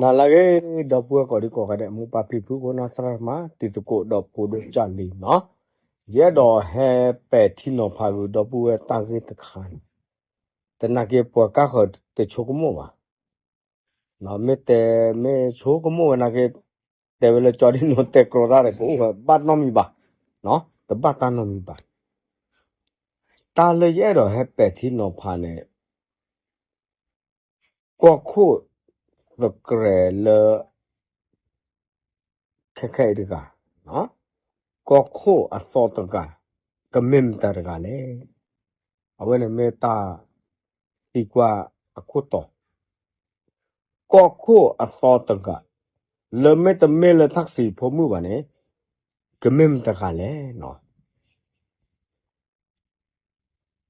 နၤလၢအဂ့ၤ ဒီပုၢ်ဝဲၢ်ကိးဒံကိးဂၤဒဲး မိၢ်ပၢ်ဖံဖု ခိၣ်နၢ်သရၣ်သမါ တံၤသကိးဒီးဖိဒိၣ်ကၢ်လံၤနီၤ, ယအဲၣ်ဒိးဟဲပဲာ်ထံနီၤဖးဂ့ၤ ဒီပုၢ်ဝဲၢ်တၢ်ဂ့ၢ်တခါန့ၣ်, သနာ်က့ပှၤကါဃၢၤတဆိကမိၣ်ဘၣ်, မ့ၢ်တဲ မ့ၢ်ဆိကမိၣ်ဝဲနာ်က့ တဲဝဲလၢကၠီဒံနိ တဲကြီတၢ်ဒီး ကအိၣ်ဝဲဘၣ်နီတမံၤဘၣ်, တဘၣ်တၢ်နီတမံၤဘၣ်. တၢ်လၢယအဲၣ်ဒိးဟဲပဲာ်ထံနီၤဖးန့ၣ် ကီၢ်ခိၣ်သကြဲးလၢ ခဲခဲအံၤတဂၤ, ကီၢ်ခိၣ်အသီတဂၤ ကမ့ၢ်မတၤတဂၤလဲၣ်. အဝဲန့ၣ်မ့ၢ်တၢ်သံကွၢ်အခိၣ်တီ, ကီၢ်ခိၣ်အသီတဂၤ လၢမ့တမ့ၢ်လၢထၣ်စံးဖိမုၣ်ဘၣ်န့ၣ် ကမ့ၢ်မတၤတဂၤလဲၣ်နီၤ.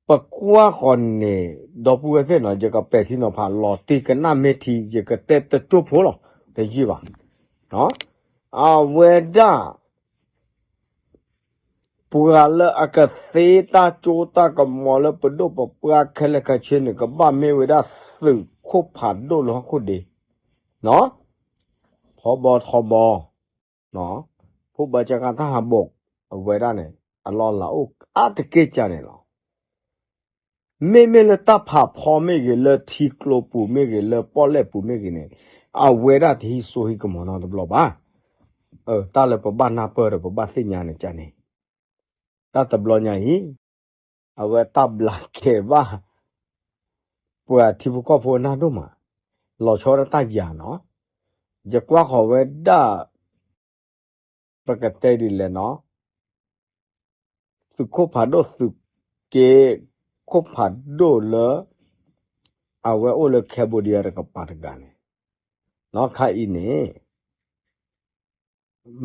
ပကွၢ်ဃီၤန့ၣ် ဒီပုၢ်ဝဲၢ်သ့ၣ်နီၤ ယကပဲာ်ထံနီၤဖး လီၤတံၢ်ကနၣ်မ့ၢ်ထံ ယကတဲတကၠိၢ်ဖိလီၤ တယံာ်ဘၣ်. အဝဲဒၣ် ပှၤလၢအကသ့တၢ်ကၠိတၢ်ကမီၤလၢပဒိၣ်ပပှၢ်ခဲလၢာ်ခဲဆ့န့ၣ် ကဘၣ်မ့ၢ်ဝဲဒၣ်သုးခိၣ်ဖးဒိၣ်လၢဟီၣ်ခိၣ်ဒ့ ထီဘီထီဘီ ဖိဘၢကကၢ်တၢ်ဟးဘိး အဝဲဒၣ်န့ၣ် အလီၢ်အလၤအိၣ်အါတက့ၢ်ကၢ်န့ၣ်လီၤ. မ့မ့ၢ်လၢတၢ်ဖးဖီမ့ၢ်ဂ့ၤ လၢထံကျိပူၤမ့ၢ်ဂ့ၤ လၢပီၣ်လဲၣ်ပူၤမ့ၢ်ဂ့ၤန့ၣ် အဝဲဒၣ်တဟံးစိဟံးကမီၤနီတဘျီဘၣ်. တၢ်လၢပဘၣ်နၢ်ပၢၢ်ဒီးပဘၣ်သ့ၣ်ညါန့ၣ်ကၢ်န့ၣ် တၢ်တဘျီညါအံၤ အဝဲတၢ်ဘျးကဲၤဘၣ် ပှၤထံဖိကီၢ်ဖိအနၢ်ဒိၣ်မး, လီၤဆီဒၣ်တၢ်ယၤနီၤ, ယကွၢ်ဃီၤဝဲဒၣ် ပကတဲဒ်လဲၣ်နီၤ, သုးခိၣ်ဖးဒိၣ်သုးက့ ခိၣ်ဖးဒိၣ်လၢ အဝဲအိၣ်လၢ Cambodia တကပၤတဂၤန့ၣ်, နီၤခါအံၤန့ၣ်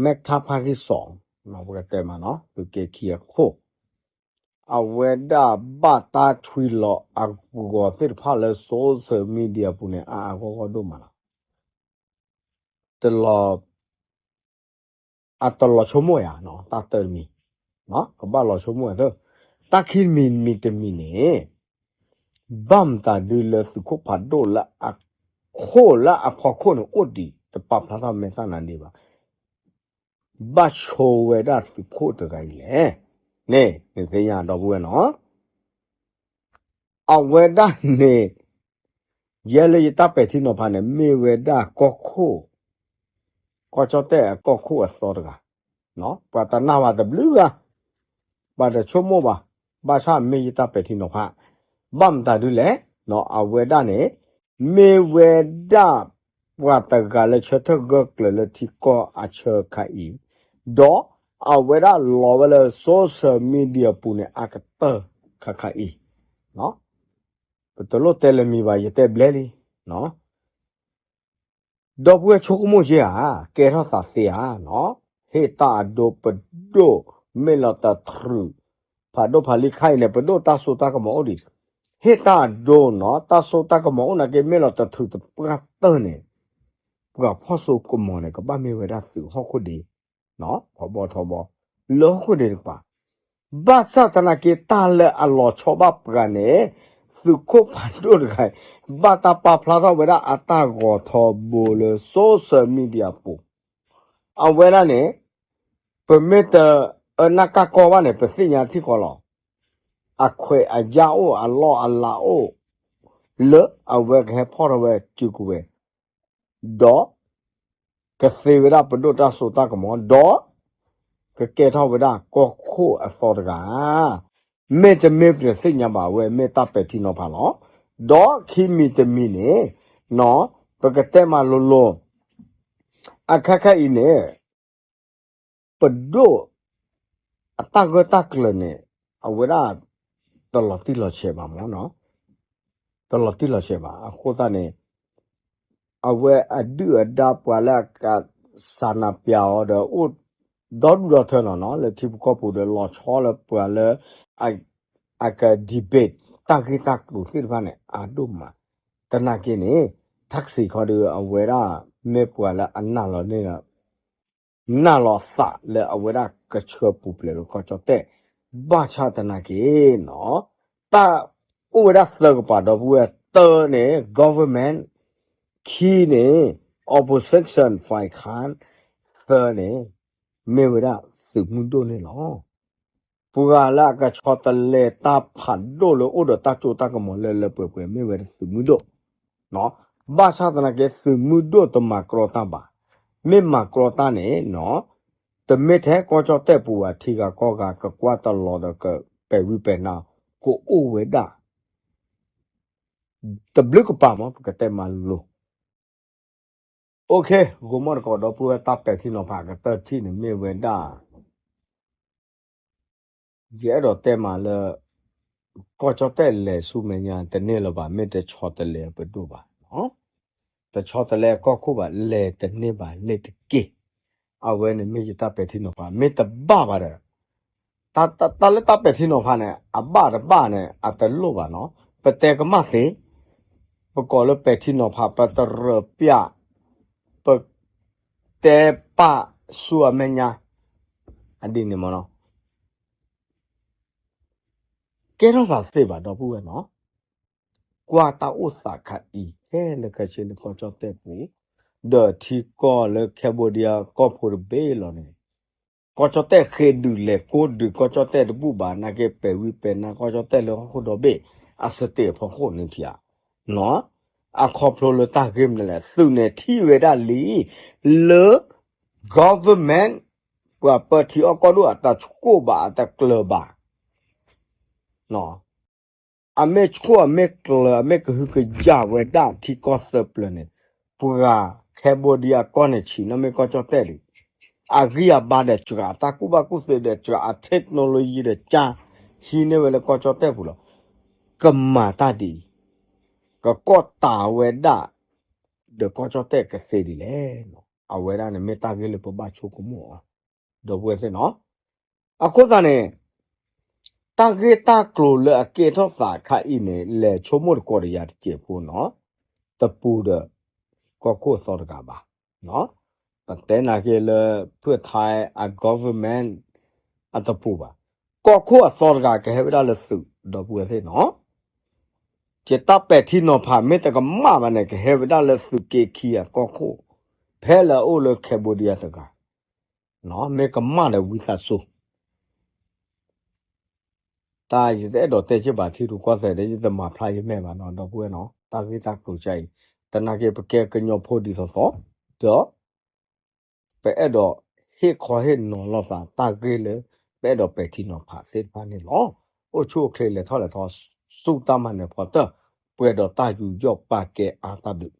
မဲထါဖါတံၣ်စီၤ ပကတဲမးနီၤ သုးက့ခံအခိၣ် အဝဲဒၣ်ဘၣ်တၢ်ထွံလီၤအဂီၤသ့ၣ်တဖၣ်လၢ social media ပူၤန့ၣ် အါအါဂီၢ်ဂီၢ်ဒိၣ်မးလီၤ. တလီၤ အတလီၤဆိကမိၣ်ယၤ တၢ်တၢတမံၤ ကဘၣ်လီၤဆိကမိၣ်အသၢ, တၢ်ခံမံၤမံၤတမံၤန့ၣ် ဘၣ်မတၤဒုလၢသုးခိၣ်ဖးဒိၣ်လၢအခိၣ်လၢအဖီခိၣ်န့ၣ်အိၣ်ဒံး တပာ်ဖျါထီၣ်မဲာ်သၣ်နၤဒ့ဘၣ် ဘၣ်ဆိဝဲဒၣ်သုးခိၣ်တဂၤအံၤလဲၣ်. န့ၣ် နသ့ၣ်ညါဒီပုၢ်ဝဲၢ်နီၤ အဝဲဒၣ်န့ၣ် ယဲလၢယတၢ်ပဲာ်ထံနီၤဖးန့ၣ် မ့ၢ်ဝဲဒၣ်ကီၢ်ခိၣ် ကီၢ်ကၠီၣ်တဲၣ်အကီၢ်ခိၣ်အသီတဂၤ, ပှၤတနာ်ဘၣ်တဘျုးဂၤ, ပှၤတဆိကမိၣ်ဘၣ်, ဘၣ်ဆၣ်မ့ၢ်ယတၢ်ပဲာ်ထံနီၤဖး, ဘၣ်မတၤဒုလဲၣ်, အဝဲဒၣ်န့ၣ် မ့ၢ်ဝဲဒၣ် ပှၤတဂၤလၢဆၢထၢၣ်ဂၢၢ်ကျၢၤလၢထံကီၢ်အဆၢခါအံၤ, ဒီးအဝဲဒၣ်လီၤဝဲလၢ social media ပူၤန့ၣ် အကတၢၢ်ခါခါအံၤ, ပတလိၣ်တဲလၢမံၤဘၣ် ယတဲဘျဲလံ ဒီပုၢ်ဝဲၢ်ဆိကမိၣ်က့ၤဧါ, ကဲထီၣ်သးသ့ဧါနီၤ, ဟ့ၣ်တၢ်အဒိပဒိၣ်, မ့ၢ်လီၤတထြူး, ဖးဒိၣ်ဖးလံၤခါအံၤန့ၣ် ပဒိၣ်တၢ်စိတၢ်ကမီၤအိၣ်ဒံး, ဟ့ၣ်တၢ်အဒိနီၤ, တၢ်စိတၢ်ကမီၤအိၣ်နာ်က့ မ့ၢ်လီၤတထြူးတပှၢ်တၢၢ်န့ၣ်, ပှၤဖီၣ်စိကမီၤန့ၣ် ကဘၣ်မ့ၢ်ဝဲဒၣ်သုးဟီၣ်ခိၣ်ဒ့ ထီဘီထီဘီ, လၢဟီၣ်ခိၣ်ဒ့တကပၤ, ဘၣ်ဆၣ်သနာ်က့တၢ်လၢအလီၤဆီဘၣ်ပှၤန့ၣ်, သုးခိၣ်ဖးဒိၣ်တဂၤ, ဘၣ်တၢ်ပာ်ဖျါထီၣ်ဝဲဒၣ်အတၢ်ဂီၤထီဘိလၢ social media ပူၤ, အဝဲဒၣ်န့ၣ်, ပမ့ၢ်တအၢနၢ်ကၢ်ကီဘၣ်န့ၣ် ပသ့ၣ်ညါထံကီၢ်လီၤ, အခွဲးအယာ်အိၣ်အလီၢ်အလၤအိၣ်, လၢအဝဲကဟဲဖီၣ်ထီၣ်ဝဲစုကဝဲၤ ဒီးကသ့ဝဲဒၣ်ပဒိၣ်တၢ်စိတၢ်ကမီၤ, ဒီးကကဲထီၣ်ဝဲဒၣ်ကီၢ်ခိၣ်အသီတဂၤ, မ့တမ့ၢ်ပတသ့ၣ်ညါဘၣ်ဝဲမ့ၢ်တၢ်ပဲာ်ထံနီၤဖးလီၤ. ဒီးခံမံၤတမံၤန့ၣ်, ပကတဲမးလိၤလိၤ, အခါခါအံၤန့ၣ် ပဒိၣ်အတၢ်ဂၢၢ်တၢ်ကျၢၤန့ၣ် အဝဲဒၣ်တလီၤတံၢ်လီၤဆဲးဘၣ်မၢ်နီၤ, တလီၤတံၢ်လီၤဆဲးဘၣ်. အဃိသတးန့ၣ် အဝဲအဒုၣ်အဒါပှၤလၢအကစးနးပျးအီၤဒီး အိၣ်ဒီဒူၣ်ဒီထၢနီၤနီၤ လၢထံဖိကီၢ်ဖိဒီး လီၤဆီလၢပှၤလၢ အက debate တၢ်ဂ့ၢ်တၢ်ကျိၤသ့ၣ်တဖၣ်န့ၣ် အဒိၣ်မး. သနာ်က့န့ၣ် ထၣ်စံးခီဒီး အဝဲဒၣ်မ့ၢ်ပှၤလၢအနာ်လီၤန့ၢ် နာ်လီၤသးလၢအဝဲဒၣ်ကဆှၢပူၤဖျဲးကီၢ်ကၠီၣ်တဲၣ်, ဘၣ်ဆၣ်သနာ်က့နီၤ, တၢ်အိၣ်ဝဲဒၣ်သၢကပၤဒီပုၢ်ဝဲၢ်, တၢန့ၣ် government, ခံန့ၣ် opposition ဖဲခါသၢန့ၣ် မ့ၢ်ဝဲဒၣ်သုးမုၢ်ဒိၣ်န့ၣ်လီၤ. ပှၤလၢအကဆီတလဲတၢ်ဖးဒိၣ်လၢအိၣ်ဒီးတၢ်ကၠိတၢ်ကမီၤလၢလၢပှဲၤပှဲၤ မ့ၢ်ဝဲဒၣ်သုးမုၢ်ဒိၣ်, ဘၣ်ဆၣ်သနာ်က့ သုးမုၢ်ဒိၣ်တမၤကြီတၢ်ဘၣ်. မ့ၢ်မၤကြီတၢ်န့ၣ် တမ့ၢ်ထဲကီၢ်ကၠီၣ်တဲၣ်ပူၤဘၣ်, ထံဂၤကီၢ်ဂၤ ကကွၢ်တလီၤဒီးကပဲာ်ဝံပဲာ်နါ ကအိၣ်ဝဲဒၣ် တဘျုးကပၤမး ပကတဲမးလိၤ OK, ဂီၤမီၢ်တကိးဒီပုၢ်ဝဲၢ် တၢ်ပဲာ်ထံနီၤဖးကတၢၢ်ထံၣ်န့ၣ်မ့ၢ်ဝဲဒၣ် ယအဲၣ်ဒိးတဲမးလၢ ကီၢ်ကၠီၣ်တဲၣ်လဲၤဆူမဲာ်ညါတန့ၢ်လၢၤဘၣ်, မ့ၢ်တဆီတလဲပဒိၣ်ဘၣ်, တဆီတလဲကီၢ်ခိၣ်ဘၣ်, လဲၤတန့ၢ်ဘၣ် လဲၤတက့ၢ်. အဝဲန့ၣ်မ့ၢ်ယတၢ်ပဲာ်ထံနီၤဖး, မ့ၢ်တဘၣ်ဘၣ်ဒီး တၢ်လၢတၢ်ပဲာ်ထံနီၤဖးန့ၣ် အဘၣ်တဘၣ်န့ၣ် အတလိၣ်ဘၣ်နီၤ, ပတဲကမၣ်သ့, ပကိးလၢပဲာ်ထံနီၤဖး ပတရၢပျၢ် ပတဲပာ်ဆူအမဲာ်ညါ အဒ်န့ၣ်မးနီၤ, ကဲထီၣ်သးသ့ဘၣ် ဒီပုၢ်ဝဲၢ်နီၤ, ကွၢ်တၢ်အိၣ်သးခါအံၤ ခဲလၢာ်ခဲဆ့လၢကီၢ်ကၠီၣ်တဲၣ်ပူၤ, ဒီးထံကီၢ်လၢ Cambodia ကီၢ်ဖိတဘ့ၣ်လီၤန့ၣ် ကီၢ်ကၠီၣ်တဲၣ်ဃ့ဒုးလဲၤကိၢ်ဒုး ကီၢ်ကၠီၣ်တဲၣ်တဘူၣ်ဘၣ်, နာ်က့ပဲာ်ဝံပဲာ်နါကီၢ်ကၠီၣ်တဲၣ်လၢဟီၣ်ခိၣ်ဒီဘ့ၣ် အစတ့းအဖီခိၣ်န့ၣ်ဖံးဧါ, အခီဖျိလၢတၢ်ဂ့ၢ်မနုၤလဲၣ်, သုးန့ၣ်ထံၣ်ဝဲဒၣ်လံ လၢ government ပှၤပၢထံအီၣ်ကီၢ်ဒိၣ်အတၢ်ဆိၣ်ဘၣ်အတကျၢၤဘၣ် အမ့ၢ်ဆိၣ်အမ့ၢ်ကျၢၤ အမ့ၢ်ကဟုကယာ်ဝဲဒၣ်ထံကီၢ်သၢပျၢၤန့ၣ်, ပှၤ Cambodia ကီၢ်န့ၣ်ဆံးနီၣ်မ့ၢ်ကီၢ်ကၠီၣ်တဲၣ်လံ, အဂံၢ်အဘါဒီးစှၤ အတၢ်ကူၣ်ဘၣ်ကူၣ်သ့ဒီးစှၤ အ technology ဒီးကၢ် ဟံးန့ၢ်ဝဲလၢကီၢ်ကၠီၣ်တဲၣ်ပူၤလီၤ. ကမၤတၢ်ဒ်အံၤ ကကီၢ်တာ်ဝဲဒၣ် ဒီးကီၢ်ကၠီၣ်တဲၣ်ကသ့ဒ်လဲၣ်. အဝဲဒၣ်န့ၣ်မ့ၢ်တၢ်ဂ့ၢ်လၢပဘၣ်ဆိကမိၣ်အီၤ ဒီပုၢ်ဝဲၢ်သ့ၣ်နီၤ. အဃိသတးန့ၣ် တၢ်ဂ့ၢ်တၢ်ကျိၤလၢအကဲထီၣ်သးခါအံၤန့ၣ် လဲၤဆိကမိၣ်တကိးဒီးယၤတစဲးဖိနီၤ, တပူၤဒီး ကီၢ်ခိၣ်အသီတဂၤဘၣ်. ပတဲနာ်က့လၢ ဖုၣ်ထါ အ government အတပူၤဘၣ်. ကီၢ်ခိၣ်အသီတဂၤကဟဲဝဲဒၣ်လၢသုး ဒီပုၢ်ဝဲၢ်သ့ၣ်နီၤ. ယတၢ်ပဲာ်ထံနီၤဖးမ့ၢ်တကမၣ်ဘၣ်န့ၣ် ကဟဲဝဲဒၣ်လၢသုးက့ခံအကီၢ်ခိၣ် ဖဲလၢအအိၣ်လၢ Cambodia တဂၤ, မ့ၢ်ကမၣ်ဒီးဝံသးစူၤ တၢ်ယတအဲၣ်ဒိးတဲက့ၤဘၣ်ထံရူၢ်ကီၢ်သဲးဒီး ယတမၤဖျါယမဲာ်ဘၣ်နီၤ ဒီပုၢ်ဝဲၢ်နီၤ. တၢ်ဂ့ၢ်တၢ်ကျိၤကါအံၤ တနာ်က့ပကဲကညီဖိဒ်သိးသိး, ဒီး ပအဲၣ်ဒိးဟ့ၣ်ခီဟ့ၣ်နီၤလိာ်သးတၢ်ဂ့ၢ်လၢ ပအဲၣ်ဒိးပဲာ်ထံနီၤဖးသ့ၣ်တဖၣ်န့ၣ်လီၤ. အိၣ်ဆူၣ်အိၣ်ချ့လဲၤထီၣ်လဲၤထီ ဆူတၢ်မၤနၢၤဖီတၢၢ် ပှဲၤဒီးတၢ်ယူးယီၣ်ပာ်ကဲအါတၢ်ဘျုး